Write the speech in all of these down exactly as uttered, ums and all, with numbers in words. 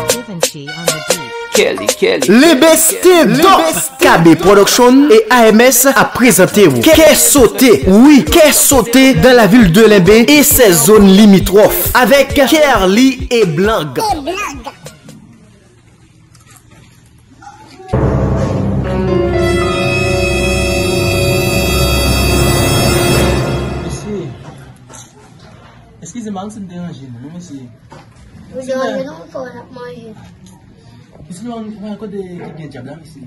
Givenchy on the beat. Kelly, Kelly. Lenbe Stand Up! K B Production e A M S ap prezante w Kè Sote. Wi, Kè Sote dans la ville de Lenbe et ses zones limitrophes avec Kerly et Blang. Mesye, eskize m si m deranje nou, non, mesye. Ou deranje nou, ou fè n ap manje. Mesye, ou pa kote ki gen dyab la, mesye?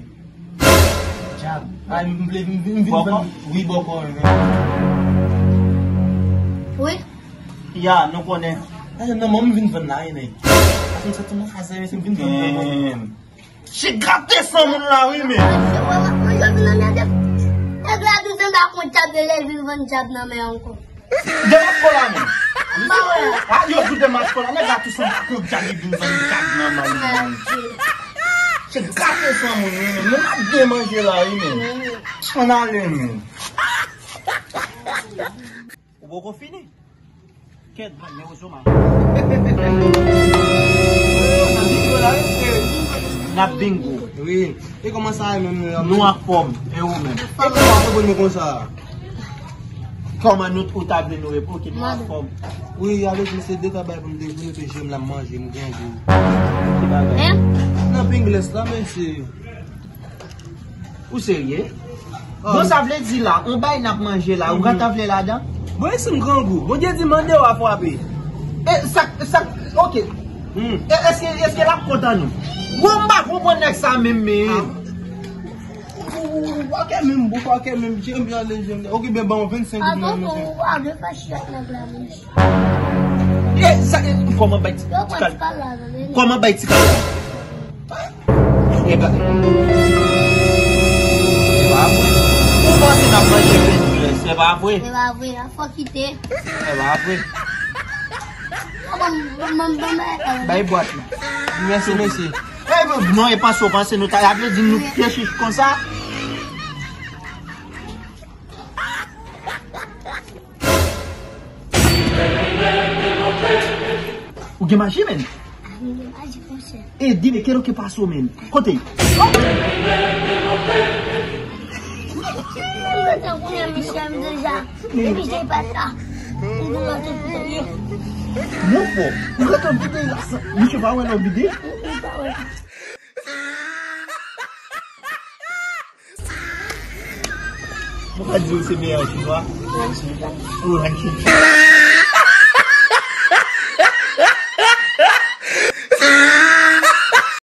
Dyab. Ay, m vle, m vin, m vin vann. Wi, bòkò, men. Wi. Ya, nou konnen. Ay, nan mwen, m vin vann la, wi, nèg. Sa fè m santi m anfase, mesye, m vin vann, vann, vann. Shit, gate san moun la, wi, men. Nèg la tou sanble ak yon dyab, yo lè vin vann dyab nan men ankò. Demasko la, men. A, yo di Demasko la, nèg la tou sanble ak yon dyab, li vin vann dyab nan men, men. Shit, gate san moun, wi, men. Nou ap byen manje la, wi, men. Ann ale, men. Ou poko fini? Kèt, men, men, Osoma. N ap bingo la, wi, frè. N ap bingo. Wi. E kòman sa ye menm, nou? Nou anfòm. E ou menm? E kòman w ap reponn mwen konsa? Kòman nou, ou ta vle nou reponn ki nou anfòm? Wi, ale di se de tabay pou m te, pou nou te jwenn la, m manje, m grangou. Ki bagay? Nan Pringles la, mesye. Ou serye? Bon, sa vle di la, on bay n ap manje la, ou gentan vle ladan? Bon, e si m grangou? Bondye di mande w a frape. E sa, sa, ok. E, èske, èske l ap kontan nou? Bon, m pa konprann nèg sa menm, men. Ou pa kè menm, ou pa kè menm, jem ale, jem ale. Ok, ben, ban m vennsenk goud la, mesye. Avan pou ou ale fè chèk nèg la, mesye. E sa, e, kòman bay ti, ti kal? Kòman bay ti kal la? E pa, e pa vre. Ou panse n ap manje Pringles, se pa vre? Se pa vre, a fò kite. Se pa vre. Bay bwat la. Mèsi, mesye. E, non, e panse w panse nou ta, sa vle di nou pye chich konsa? Ou gen maji, menn? Mwen gen maji, monchè. E di, men, kèlke paso, menn? Kote? Mwen gen tan konnen misye m deja. Depi se pa sa. Mwen gen tan konnen. Mwen fò. Mwen gen tan konnen. Misye pa wè lò bide? Mwen pa wè. Mwen ka di w se meyè chinwa. Ou rann chinwa.